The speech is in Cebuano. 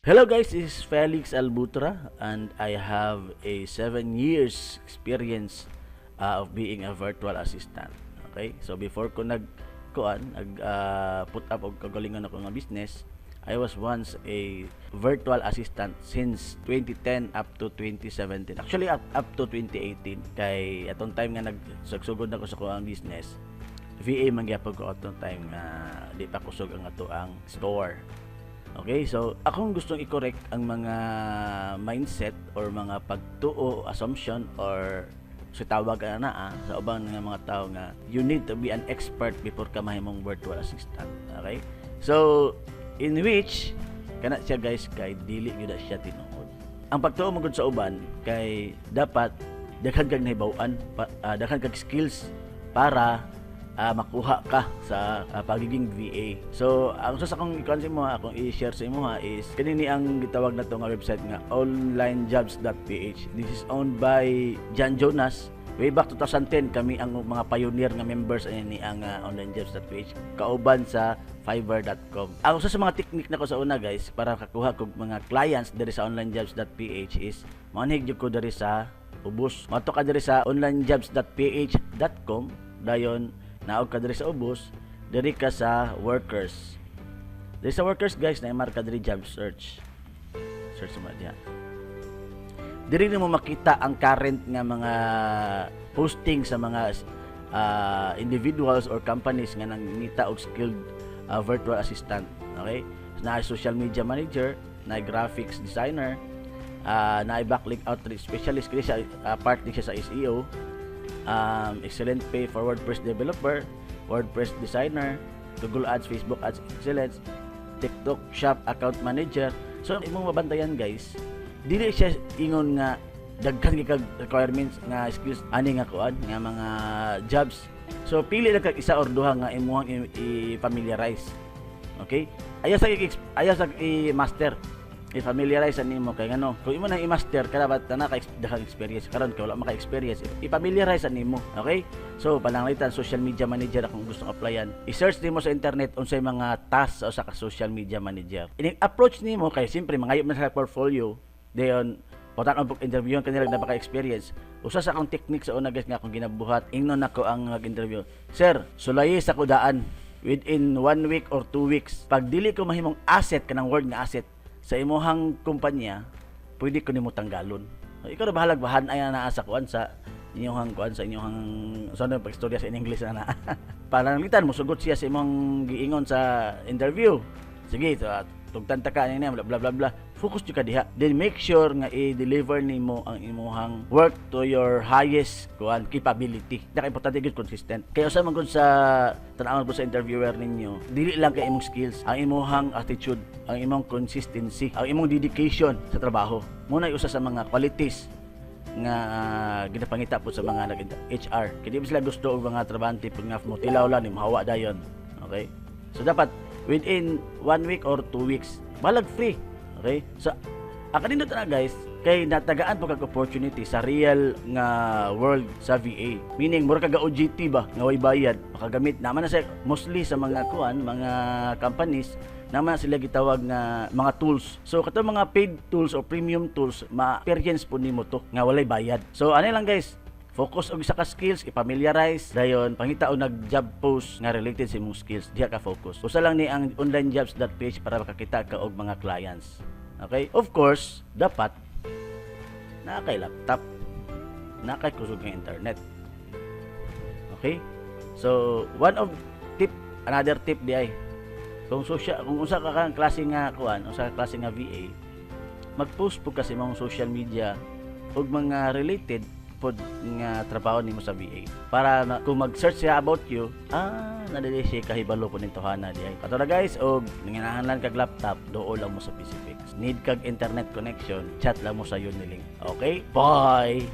Hello guys, this is Felix Albutra and I have a 7 years experience of being a virtual assistant. Okay? So before ko nag kuan, nag put up og kagalingon ako nga business, I was once a virtual assistant since 2010 up to 2017. Actually up to 2018 kay atong time nga nagsugsugod na ko sa kuang business. VA man gyapon ko atong time nga di pa kusog ang ato ang store. Okay, so akong gustong i-correct ang mga mindset or mga pagtuo, assumption or sa tawag ka na sa uban nga mga tao nga you need to be an expert before ka mahimong virtual assistant. Okay? So, in which kana siya, guys, kay dili gyud na siya tinuod. Ang pagtuo mo gud sa uban kay dapat daghan kag nahibaw-an, daghan kag skills para makuha ka sa pagiging VA. So, ang usa sa akong ikuan sa imo, akong i-share sa imo is kanini ang gitawag nato nga website nga onlinejobs.ph. This is owned by John Jonas. Way back 2010 kami ang mga pioneer nga members ani ang onlinejobs.ph kauban sa fiverr.com. Ang usa sa mga technique nako sa una, guys, para kakuha kog mga clients diri sa onlinejobs.ph is moanhig jud ko diri sa ubos. Moadto ka diri sa onlinejobs.ph.com, dayon naog ka diri sa ubos, diri ka sa workers. Diri sa workers, guys, na marka diri job search. Search mo diha. Diri nimo makita ang current nga mga posting sa mga individuals or companies nga nangita og skilled virtual assistant. Okay? So, naa social media manager, naa graphics designer, naa backlink outreach specialist kini siya, part din siya sa SEO, excellent pay for WordPress developer, WordPress designer, Google Ads, Facebook Ads excellence, TikTok Shop account manager. So imong mabantayan, guys, dili siya ingon nga daghan kay kag requirements nga skills ani nga kuan nga mga jobs. So pili lang kag isa or duha nga imuhang i-familiarize. Okay? Ayaw sa i-master, i-familiarize nimo kay ngano kung imo nang i-master kada ba na ka daghang experience. Karon kay wala maka experience, i-familiarize nimo. Okay, so pananglitan social media manager akong gustong applyan, i-search nimo sa internet unsay mga tasks sa usa ka social media manager. Ining approach nimo kay siyempre mangayo man sa portfolio, dayon Potan ang interview kanila na baka experience. Usa sa akong technique sa una, guys, nga akong ginabuhat, ingnon nako ang nag-interview, "Sir, sulayi sa kudaan within one week or 2 weeks. Pag dili ko mahimong asset," kanang word nga asset, "sa imuhang kumpanya, pwede ko nimo tanggalon. So, ikaw na bahalag bahan ay naa sa kuan sa inyong kuan sa inyong sa ano pagstorya sa in English na na." Pananglitan mo sugot siya sa imong giingon sa interview. Sige, so, tugtan ta ka niya, bla bla bla bla. Focus jud ka diha. Then make sure nga i-deliver nimo ang imuhang work to your highest kuan capability. Naka importante gyud consistent. Kaya usa man gud sa tan-awon po sa interviewer ninyo, dili lang kay imong skills, ang imuhang attitude, ang imong consistency, ang imong dedication sa trabaho. Muna usa sa mga qualities nga ginapangita po sa mga nag HR. Kaya di ba sila gusto og mga trabahante pag nga motilaw lang ni mahawa dayon. Okay? So dapat within one week or 2 weeks, balag free. Okay? So ang kanindot na, guys, kay natagaan po kag opportunity sa real nga world sa VA. Meaning mura kag OJT ba nga way bayad, makagamit naman na sa mostly sa mga kuan, mga companies naman sila gitawag nga mga tools. So kato mga paid tools or premium tools, ma-experience po nimo to nga walay bayad. So ano lang, guys, focus og isa ka skills, i-familiarize, dayon pangita og nag job post nga related sa imong skills, diha ka focus. Usa lang ni ang onlinejobs.ph para makakita ka og mga clients. Okay? Of course, dapat naa kay laptop, naa kay kusog ng internet. Okay? So, one of tip, another tip di ay, kung usa ka kang klase nga kuan, usa ka klase nga VA, mag-post po kasi mga social media ug mga related pod nga trabaho nimo sa VA para na, kung mag-search siya about you, nadali siya kahibalo po nito hana di ay. Kato na, guys, og nanginahanglan kag laptop, duol lang mo sa PCFX. Need kag internet connection, chat lang mo sa Unilink. Okay? Bye.